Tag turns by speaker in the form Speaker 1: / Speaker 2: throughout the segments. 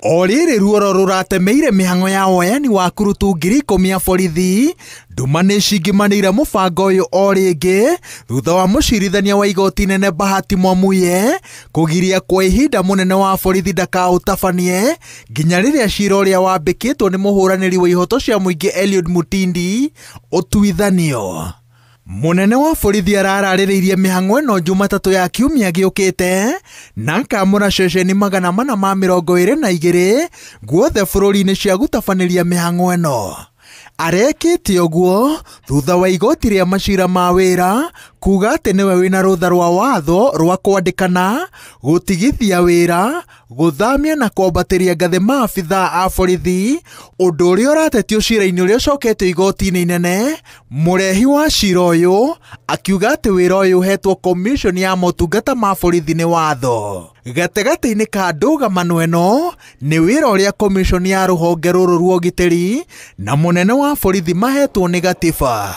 Speaker 1: O rĩrĩ ruoro rũratemeire mĩhang'o ya woyani wa kurutu 10,000 a borithi, nduma nĩcingĩmanĩire mũbango ũyũ o rĩngĩ thutha wa mũcirithania wa igoti nene Bahati Mwamuye kũgiria kwa ihinda mũnene wa borithi ndakaũtabanie nginya rĩrĩa cira ũrĩa wambĩkĩtwo nĩ mũhũranĩri wa ihoto cia mũingĩ Eliud Mutindi ũtuithanio. Mũnene wa borithi arararĩrĩirie mĩhang'o ĩno Jumatatũ ya kiumia gĩũkĩte na akamũra ceceni 422 guothe bũrũri-inĩ cia gũtabanĩria mĩhang'o ĩno. Arekĩte ũguo thutha wa igoti rĩa macira ma wĩra kuga atĩ nĩwe wĩna rũtha rwa watho rwa kwandĩkana, gũtigithia wĩra, gũthamia na kwambatĩria ngathĩ maabithaa a borithi, ũndũ ũrĩa ũratetio cira-inĩ ũrĩa ũcoketio igoti-inĩ inene. Mũrehi wa cira ũyũ akiuga atĩ wĩra ũyũ ũhetwo commission ya motungata ma borithi nĩ watho. Gatagatĩ-inĩ ka ndũgamano ĩno nĩ wĩra ũrĩa commission ya rũhonge rũrũ rwa ũgitĩri na mũnene wa borithi mahetwo nĩ gatiba.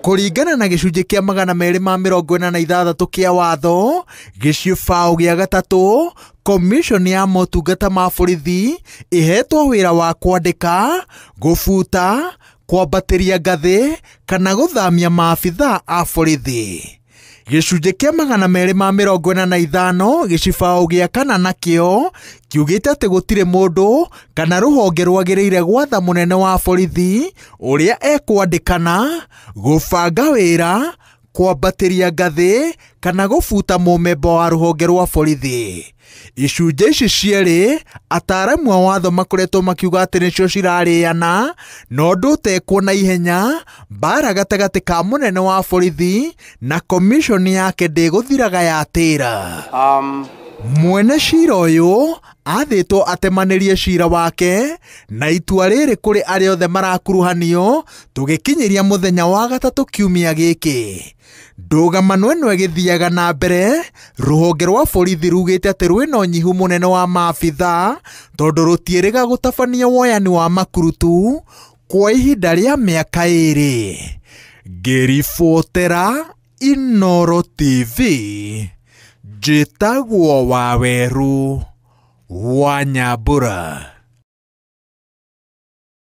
Speaker 1: Kũringana na gĩcunjĩ kĩa 246 kĩa watho, gĩcibaũ gĩa gatatũ, commission ya motungata ma borithi ĩhetwo wĩra wa kwandĩka, gũbuta, kwambatĩria ngathĩ kana gũthamia maabithaa a borithi. Gĩcunjĩ kĩa 245 gĩcibaũ gĩa kana nakĩo kiugĩte atĩ gũtirĩ mũndũ kana rũhonge rwagĩrĩire gwatha mũnene wa borithi ũrĩa ekwandĩkana, gũbanga wĩra, kwambatĩria ngathĩ kana gũbuta mũmemba wa rũhonge rwa borithi. Icunjĩ ici cierĩ ataaramu a watho makoretwo makiuga atĩ nĩcio cirarĩana na ũndũ ũtekwo na ihenya mbara gatagatĩ ka mũnene wa borithi na commission yake ndĩgũthiraga yatĩra. Mwene cira ũyũ athĩtwo atemanĩrie cira wake na itua rĩrĩ kũrĩ arĩa othe marakuruhanio tũgĩkinyĩria mũthenya wa gatatũ kiumia gĩkĩ. Ndũgamano ĩno ĩgĩthiaga na mbere, rũhonge rwa borithi rugĩte atĩ rwĩna ũnyihu mũnene wa maabithaa tondũ rũtiĩrĩga gũtabania woyani wa makurutu kwa ihinda rĩa mĩaka 2. Ngĩribotera Inooro TV, njĩtagwo Waweru wa Nyambura.